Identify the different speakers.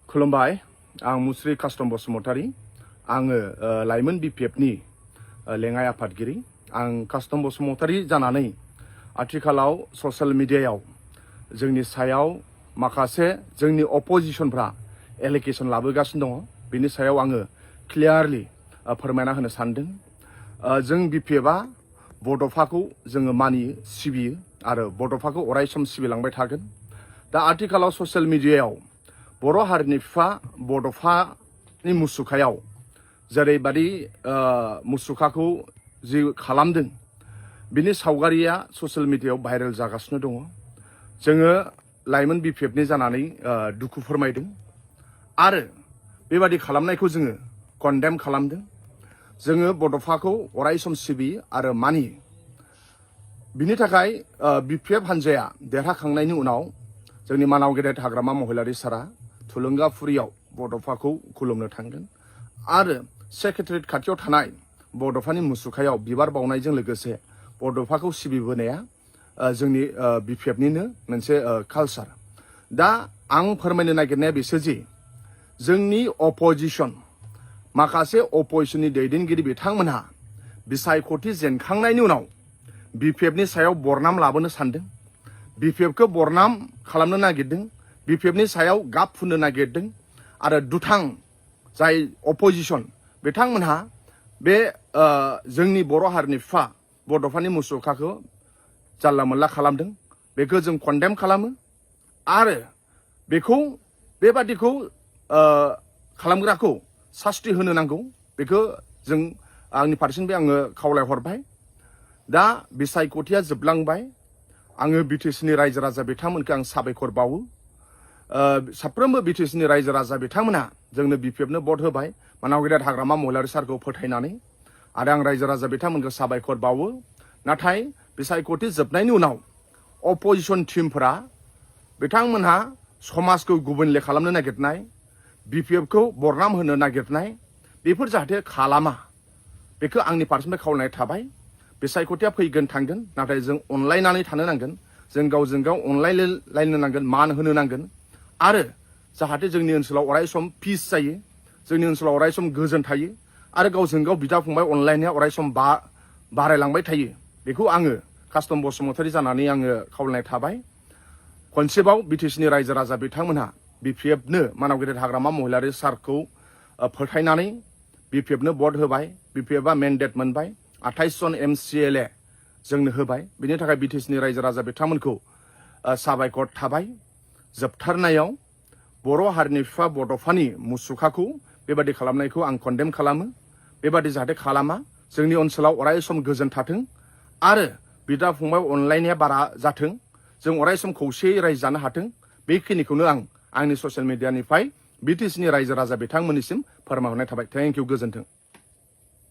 Speaker 1: खुलुमबाय आं मुस्रि कास्टम बसुमतारी आङो लाइमोन बिपिएफनि लेङाइ आफादगिरि आं कास्टम बसुमतारी जानानै आथिखालाव ससियेल मिडियायाव जोंनि सायाव माखासे जोंनि अपोजिशनफ्रा एलिगेशन लाबोगासिनो दङ बिनि सायाव आङो क्लियारलि फोरमायना होनो सानदों जों बिपिएफआ बड'फाखौ जोङो मानियो सिबियो आरो बड'फाखौ अरायसम सिबिलांबाय थागोन दा आथिखालाव ससियेल मिडियायाव बर' हारिनि बिफा बड'फानि मुसुखायाव जेरैबादि मुसुखाखौ जि खालामदों बिनि सावगारिया ससियेल मिडियायाव भाइरेल जागासिनो दङ जोङो लाइमोन बिपिएफनि जानानै दुखु फोरमायदों आरो बेबादि खालामनायखौ जोङो कन्डेम खालामदों जोङो बड'फाखौ अरायसम सिबियो आरो मानियो बिनि थाखाय बिपिएफ हान्जाया देरहाखांनायनि उनाव जोंनि मानाव गेदेर हाग्रामा महिलारि सारा थुलुंगाफुरियाव बड'फाखौ खुलुमनो थांगोन आरो सेक्रेटारियेट खाथियाव थानाय बड'फानि मुसुखायाव बिबार बावनायजों लोगोसे बड'फाखौ सिबिबोनाया जोंनि बिपिएफनिनो मोनसे कालचार दा आं फोरमायनो नागिरनाया बिसोरजि जोंनि अपोजिशन माखासे अपोजिशननि दैदेनगिरि बिथांमोनहा बिसायख'थि जेनखांनायनि उनाव बिपिएफनि सायाव बरनाम लाबोनो सानदों बिपिएफखौ बरनाम खालामनो नागिरदों बिपिएफनि सायाव गाब फुननो नागिरदों आरो दुथां जाय अपोजिशन बिथांमोनहा बे जोंनि बर' हारिनि बिफा बड'फानि मुसुखाखौ जानला मोनला खालामदों बेखौ जों कन्डेम खालामो आरो बेखौ बेबादिखौ खालामग्राखौ सास्ति होनो नांगौ बेखौ जों आंनि फारसेनिफ्राय आङो खावलायहरबाय दा बिसायख'थिया जोबलांबाय आङो बिटिसिनि रायजो राजा बिथांमोनखौ आं साबायखर बावो साफ्रोमबो बिटिसिनि रायजो राजा बिथांमोनहा जोंनो बिपिएफनो भट होबाय मानाव गेदेर हाग्रामा महिलारि सारखौ फोथायनानै आरो आं रायजो राजा बिथांमोनखौ साबायखर बावो नाथाय बिसायख'थि जोबनायनि उनाव अपोजिशन टिमफोरा बिथांमोनहा समाजखौ गुबुनले खालामनो नागिरनाय बिपिएफखौ बरनाम होनो नागिरनाय बेफोर जाहाथे खालामा बेखौ आंनि फारसेनिफ्राय खावलायनाय थाबाय बिसायख'थिया फैगोन थांगोन नाथाय जों अनलायनानै थानो नांगोन जों गावजों गाव अनलायलायनो नांगोन मान होनो नांगोन आरो जाहाथे जोंनि ओनसोलाव अरायसम पिस जायो जोंनि ओनसोलाव अरायसम गोजोन थायो आरो गावजों गाव बिदा फंबाय अनलायनाया अरायसम बारायलांबाय थायो बेखौ आङो कास्टम बसुमतारी जानानै आङो खावलायनाय थाबाय खनसेबाव बिटिसिनि रायजो राजा बिथांमोनहा बिपिएफनो मानाव गेदेर हाग्रामा महिलारि सारखौ फोथायनानै बिपिएफनो भट होबाय बिपिएफआ मेन्डेट मोनबाय 28 जन MCLA जोंनो होबाय बिनि थाखाय बिटिसिनि रायजो राजा बिथांमोनखौ साबायखर थाबाय जोबथारनायाव बर' हारिनि बिफा बड'फानि मुसुखाखौ बेबादि खालामनायखौ आं कन्डेम खालामो बेबादि जाहाथे खालामा जोंनि ओनसोलाव अरायसम गोजोन थाथों आरो बिदा फंबाय अनलायनाया बारा जाथों जों अरायसम खौसेयै रायजो जानो हाथों बेखिनिखौनो आं आंनि ससियेल मिडियानिफ्राय बिटिसिनि रायजो राजा बिथांमोननिसिम फोरमायहरनाय थाबाय थेंक इउ गोजोन्थों